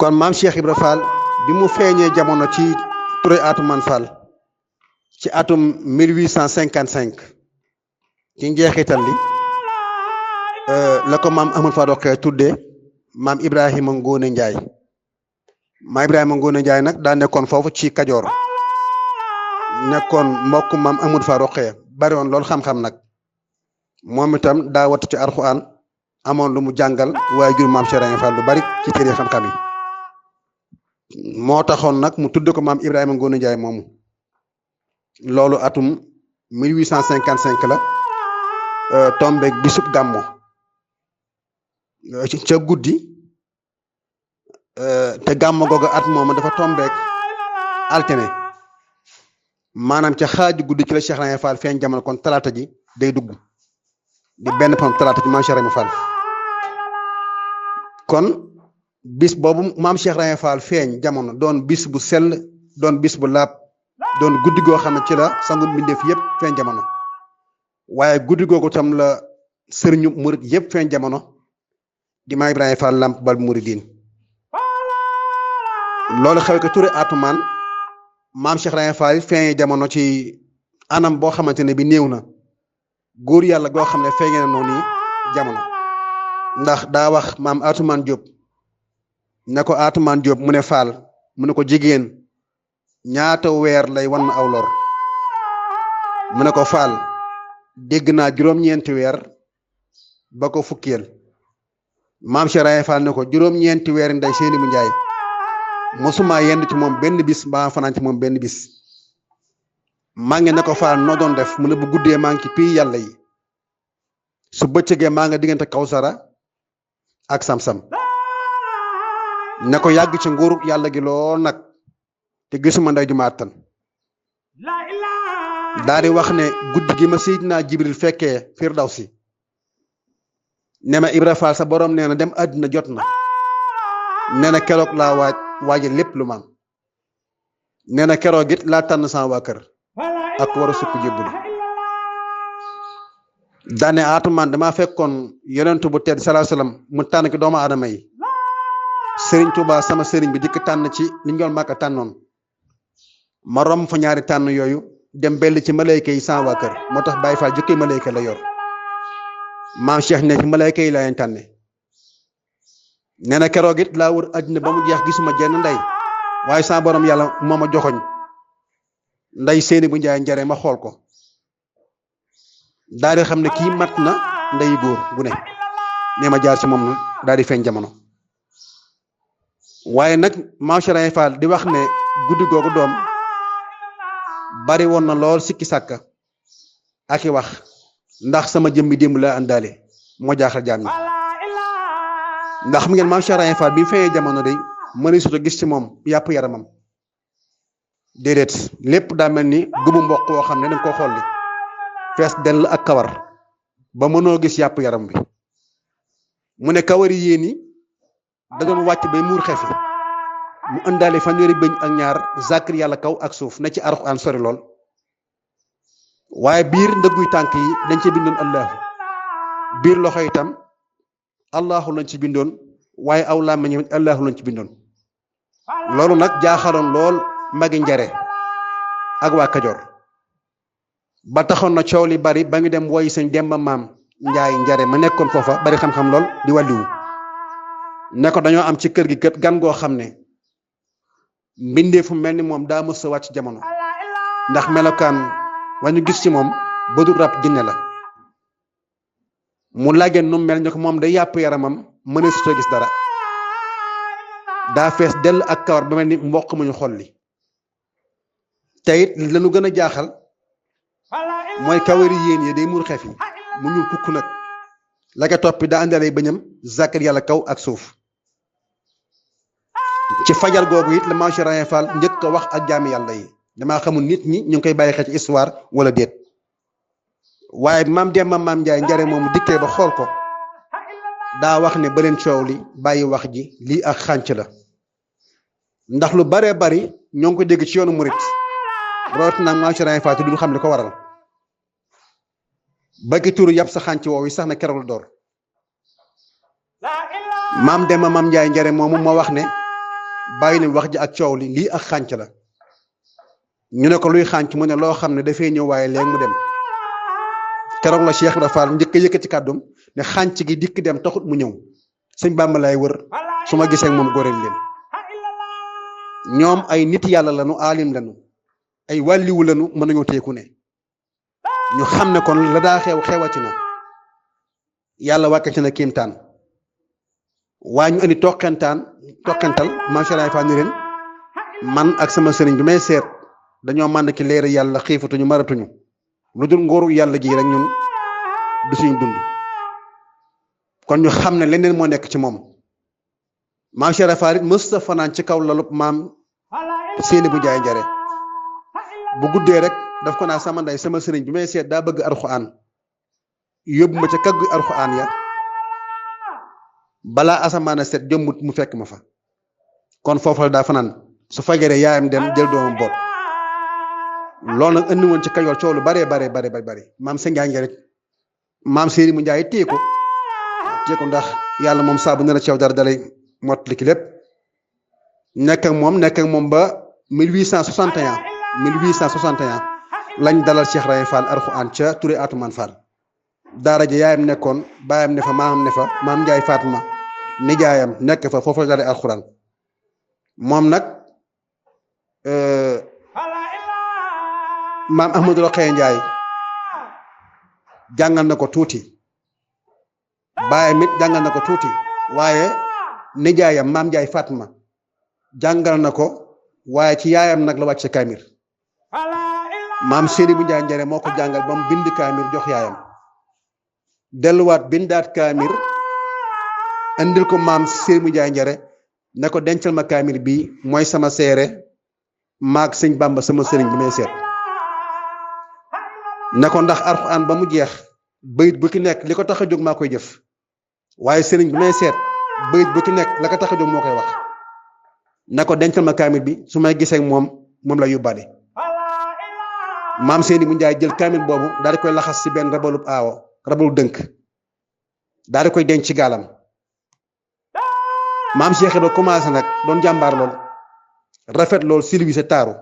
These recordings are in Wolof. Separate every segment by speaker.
Speaker 1: kon maam Cheikh Ibra Fall bi mu feeñee jamono ci Touré Atoumane Fall ci atum 1855 ci njeexital li la ko maam Ahmadou Fa Rokhaya tuddee maam Ibrahima Ngóone Njaay maam Ibrahima Ngóone Njaay nag daa nekkoon foofu ci Kajoor nekkoon mbokk maam Ahmadou Fa Rokhaya bari woon loolu xam-xam nag moom itam daa wattu ci Alxuraan amoon lu mu jàngal waaye jur maam Cheikh Ibra Fall lu bari ci téere xam-xam yi moo taxoon nag mu tudd ko maam Ibrahima Ngóone Njaay moomu loolu atum 1855 la tombeeg bisub gàmmo ca guddi te gàmmo googu at moom dafa tombeeg altine maanaam ca xaaju guddi ci la Cheikh Ibra Fall feeñ jamono kon talaata ji day dugg di benn pam talaata ci maam Cheikh Ibra Fall kon bis boobu maam Cheikh Ibra Fall feeñ jamono doon bis bu sell doon bis bu laab doon guddi goo xam ne ci la sangu mbindeef yëpp feeñ jamono waaye guddi googu tam la sëriñu murit yëpp feeñ jamono di maam Ibrahima Fall Lamp Bal Mouridine loolu xew ko Touré Atoumane maam Cheikh Ibra Fall feeñ jamono ci anam boo xamante ne bi néew na góor yàlla goo xam ne feeñ na noonu jamono ndax daa wax maam Atoumane Diop ne ko Atoumane Diop mu ne Fall mu ne ko jigéen ñaata weer lay wan aw lor mu ne ko Fall dégg naa juróom-ñeenti weer ba ko fukkiyel maam Cheikh Ibra Fall ne ko juróom-ñeenti weer nday seeni mu njaay mosuma yend ci moom benn bis mbaa fanaan ci moom benn bis maa ngi ne ko Fall noo doon def mu ne bu guddee maa ngi ci pii yàlla yi su bëccëgee maa nga diggante Kawsara ak Sam-Sam ne ko yàgg ci nguuru yàlla gi lool nag te gisuma nday ju ma attan daa di wax ne guddi gi ma Seydina Jibril fekkee Firdawsi ne ma Ibra Fall sa borom nee na dem àddina jot na nee na keroog laa waaje lépp lu ma am nee na keroog it laa tànn sama waa kër ak war a sukk jébbulu daane Atoumane damaa fekkoon yonentu bu tedd sallallahu alayhi wasallam mu tànn ki doomu aadama yi Sëriñ Tuubaa sama sëriñ bi dikk tànn ci li ñu doon màkk tànnoon ma romb fa ñaari tànn yooyu dem belli ci malayka yi sama waa kër moo tax Baye Fall jukki malayka la yor maam Cheikh ne ci malayka yi laa leen tànne nee na keroog it laa wër àddina ba mu jeex gisuma jenn ndey waaye sama borom yàlla moo ma joxoñ nday seeni bu njaay njare ma xool ko daal di xam ne kii mat na nday góor bu ne nee ma jaar ci moom na daal di feeñ jamono waaye nag maam Cheikh Ibra Fall di wax ne guddi googu doom bari woon na lool sikki sàkka ak i wax ndax sama jëmmi démb laa àndaale moo jaaxal jaam ñi ndax xam ngeen maam Cheikh Ibra Fall bi mu feeñee jamono day mëni suta gis ci moom yàpp yaramam déedéet lépp daa mel ni gubu mboq woo xam ne danga ko xolli fees dell ak kawar ba mënoo gis yàpp yaram bi mu ne kawari yéen yi da doon wàcc bay muur xefi mu ëndaale fanweeri bëñ ak ñaar zakir yàlla kaw ak suuf na ci Alxuraan sori lool waaye biir ndëgguy tànk yi dañ ci bindoon allahu biir loxo itam allahu lañ ci bindoon waaye aw làmmiñ allahu lañ ci bindoon loolu nag jaaxaloon lool magi njare ak waa Kajoor ba taxoon na coow li bari ba ñu dem woy sëñ Demba Maam Njaay njare ma nekkoon foofa bari xam-xam lool di wàlliwu ne ko dañoo am ci kër gi kët gan goo xam ne mbindee fu mel ni moom daa mës a wàcc jamono ndax melokaan wa ñu gis ci moom ba du rab jinne la mu laggeen nu mel ni ko moom day yàpp yaramam mëne su gis dara daa fees dell ak kawar ba mel ni mboq mu ñu xolli te it lañu gën a jaaxal mooy kawari yéen yi day muur xef yi mu ñuul kukk nag la ko toppi daa àndalay bëñam zakar yàlla kaw ak suuf ci fajar googu it la maam Cheikh Ibra Fall njëkk a wax ak jaami yàlla yi damaa xamul nit ñi ñu ngi koy bàyyi xel ci histoire wala déet waaye maam Demba Maam Njaay njare moomu dikkee ba xool ko daa wax ne ba leen coow li bàyyi wax ji lii ak xànc la ndax lu baree bari ñoo ngi ko dégg ci yoonu murit root nag maam Cheikh Ibra Fall te duñ xam li ko waral ba ki turu yàpp sa xànc woowu sax na keroog la door maam Demba Maam Njaay njare moomu moo wax ne bàyyi leen wax ji ak coow li lii ak xànc la ñu ne ko luy xànc mu ne loo xam ne dafay ñëw waaye léegi mu dem keroog la Cheikh Ibra Fall njëkk a yëkkati kàddum ne xànc gi dikk dem taxut mu ñëw sëñ Bàmba lay wër su ma gisee moom góoreel leen ñoom ay nit yàlla lañu aalim lañu ay wàlliwu lañu mën nañoo teeku ne ñu xam ne kon la daa xewati na yàlla wàcce ci na kiimtaan waaye ñu andi toqental maam Cheikh Fall ni leen man ak sama sëriñ bi may seet dañoo mànd ki leer yàlla xiifatuñu maratuñu lu dul ngóoru yàlla gi rek ñun du suñu dund kon ñu xam ne leneen moo nekk ci moom maam Cheikh Fall it mësta fanaan ci kaw lalub maam seeni bu jaay njare bu guddee rek daf ko naa sama ndey sama sëriñ bi may seet daa bëgg alxuraan yóbbu ma ca kaggu alxuraan ya balaa asamaana set jëmmut mu fekk ma fa kon foofu la daa fanaan su fajaree yaayam dem jël doomam boot loolu nag andi woon ci Kajoor coow lu bare maam sa njaay rek maam séeri mu njaay téye ko ndax yàlla moom saabu ne la ceew dara dalay mottali ki lépp nekk ak moom ba 1861 lañ dalal Cheikh Ibrahima Fall Alxuraan ca Touré Atoumane Fall daara ja yaayam nekkoon baayam ne fa maamam ne fa maam Njaay Fatma nijaayam nekk fa foofu la dalee alxuraan moom nag maam Ahmadou Rokhaya Njaay jàngal na ko tuuti baayam it jàngal na ko tuuti waaye nijaayam maam Njaay Fatma jàngal na ko waaye ci yaayam nag la wàcce kaamir maam Séeri bu Njaay njare moo ko jàngal ba mu bind kaamir jox yaayam delluwaat bindaat kaamir andil ko maam Séeri bu Njaay njare ne ko dencal ma kaamir bi mooy sama seere maag sëñ Bàmba sama sëriñ bi may seet ne ko ndax alxuraan ba mu jeex bayit bu ki nekk li ko tax a jóg maa koy jëf waaye sëriñ bi may seet bayit bu ki nekk la ko tax a jóg moo koy wax ne ko dencal ma kaamir bi su may gisee moom la yóbbaale maam Séeri bu Njaay jël kaamil boobu daal di koy laxas ci benn rabalu dënk daal di koy denc ci gaalam maam Cheikh Ibra commencé nag doon jàmbaar lool rafet lool silvise taaru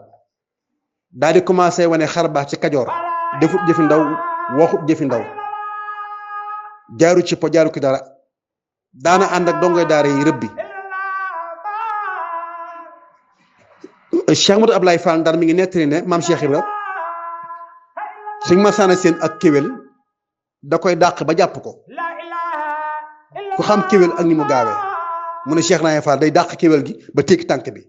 Speaker 1: daal di commencé wane xar baax ci Kajoor defut jëfi ndaw waxut jëfi ndaw jaaru ci po jaaru ki dara daana ànd ak dongoy daara yi rëbbi Cheikh Modou Ablaye Fall Ndar mi ngi nettali ne maam Cheikh Ibra suñ ma sànni seen ak kéwél da koy dàq ba jàpp ko ku xam kéwél ak ni mu gaawee mu ne Cheikh Ibrahima Fall day dàq kéwél gi ba tekki tànk bi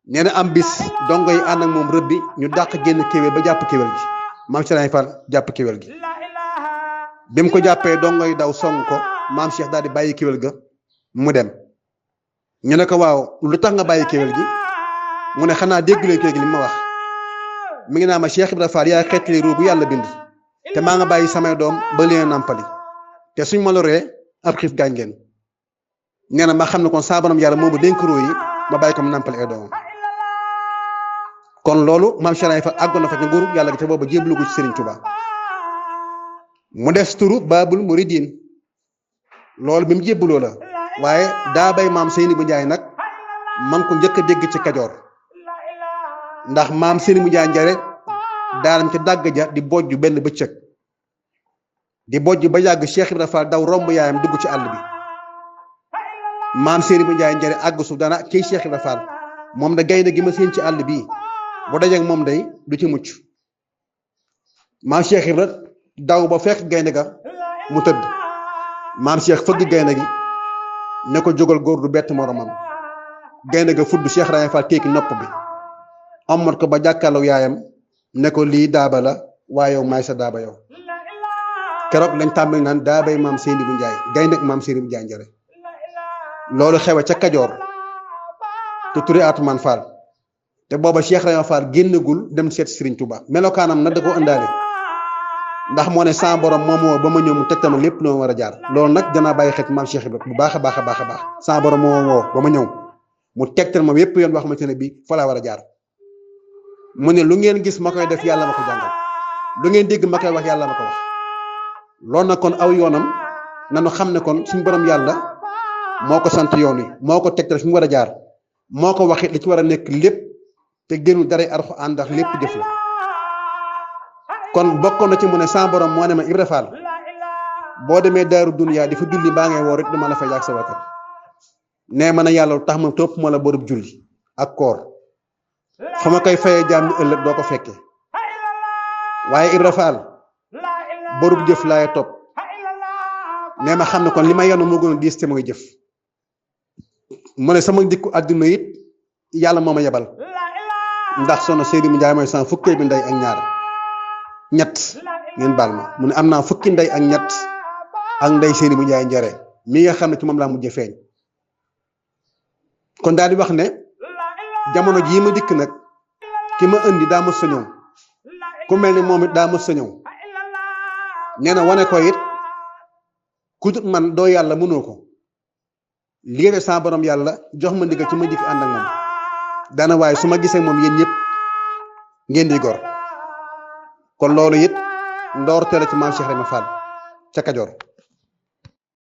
Speaker 1: nee na am bis dongo yi ànd ak moom rëbbi ñu dàq génn kéwél ba jàpp kéwél gi maam Cheikh Ibrahima Fall jàpp kéwél gi bi mu ko jàppee dongo yi daw song ko maam Cheikh daal di bàyyi kéwél ga mu dem ñu ne ko waaw lu tax nga bàyyi kéwél gi mu ne xanaa déggulee kéwél gi li ma wax mi ngi naa ma Cheikh Ibrahima Fall yaa xeetli ruu bu yàlla bind te maa nga bàyyi samay doom ba leen nàmpali te suñ ma loree ab xiif gaañ leen nee na ma xam ne kon saa borom yàlla moomu dénk ruu yi ma bàyyi ko mu nàmpali ay doomam kon loolu maam Cheikh Ibrahima Fall àggoon na fa ci nguuru yàlla gi te booba jébbalu ko ci Serigne Touba mu des turu Baabul Muridiin loolu bi mu jébbaloo la waaye daa bay maam Seyni bu Njaay nag man ko njëkk a dégg ci Kajoor ndax maam Seyni bu Njaay njare daanam ci dàgg ja di bojj benn bëccëg di bojj ba yàgg Cheikh Ibrahima Fall daw romb yaayam dugg ci àll bi maam Seyni bu Njaay njare àgg suuf dana kii Cheikh Ibrahima Fall moom da gaynde gi ma seen ci àll bii bu dajeek moom day du ci mucc maam Cheikh Ibrahima daw ba fekk gaynde ga mu tëdd maam Cheikh fëgg gaynde gi ne ko jógal góor du bett moromam gaynde ga fudd Cheikh Ibrahima Fall tekki nopp bi amat ko ba jàkkaarloo yaayam ne ko lii daaba la waaye yow maay sa daaba yow keroog lañ tàmbali naan daabay maam Seyni bu Njaay gaynde ak maam Seyni bu Njaay njare loolu xewe ca Kajoor te Touré Atoumane Fall te booba Cheikh Ibrahima Fall génnagul dem seet Serigne Touba melokaanam nag da ko ëndaale ndax moo ne sa borom moom woo ba ma ñëw mu tegtal ma lépp loo war a jaar loolu nag danaa bàyyi xel maam Cheikh Ibrahima bu baax a baax sa borom moo woo ba ma ñëw mu tegtal ma yépp yoon boo xamante ne bii fa laa war a jaar mu ne lu ngeen gis ma koy def yàlla ma ko jàngal lu ngeen dégg ma koy wax yàlla ma ko wax loolu nag kon aw yoonam nanu xam ne kon suñu borom yàlla moo ko sant yoon wi moo ko tegtal fi mu war a jaar moo ko waxit li ci war a nekk lépp te génnul daray Alxuraan ndax lépp jëf la kon bokkoon na ci mu ne sa borom moo ne ma Ibra Fall boo demee daaru duniyaa di fa julli baa ngay woor rek duma la fa yàgg sa wakkat nee ma ne yàlla lu tax ma topp ma la borub julli ak koor fa ma koy fayee jaam ni ëllëg doo ko fekkee waaye Ibra Fall borub jëf laay topp nee ma xam ne kon li ma yenu moo gën a diis te mooy jëf mu ne sama dikku àdduna it yàlla moo ma yebal ndax sono Seydi mu Njaay mooy sama fukkee bi ndey ak ñaar ñett ngeen baal ma mu ne am naa fukki ndey ak ñett ak ndey Seydi mu Njaay njare mi nga xam ne ci moom laa mujjee feeñ kon daal di wax ne jamono jii ma dikk nag ki ma indi daa mës sa ñëw ku mel ni moom it daa mës sa ñëw nee na wane ko it ku dut man doo yàlla mënoo ko liggéey sa borom yàlla jox ma ndigal ci ma dikk ànd ak moom daana waaye su ma gisee moom yéen ñëpp ngeen di gor kon loolu it ndoorte la ci maam Cheikh Ibrahima Fall ca Kajoor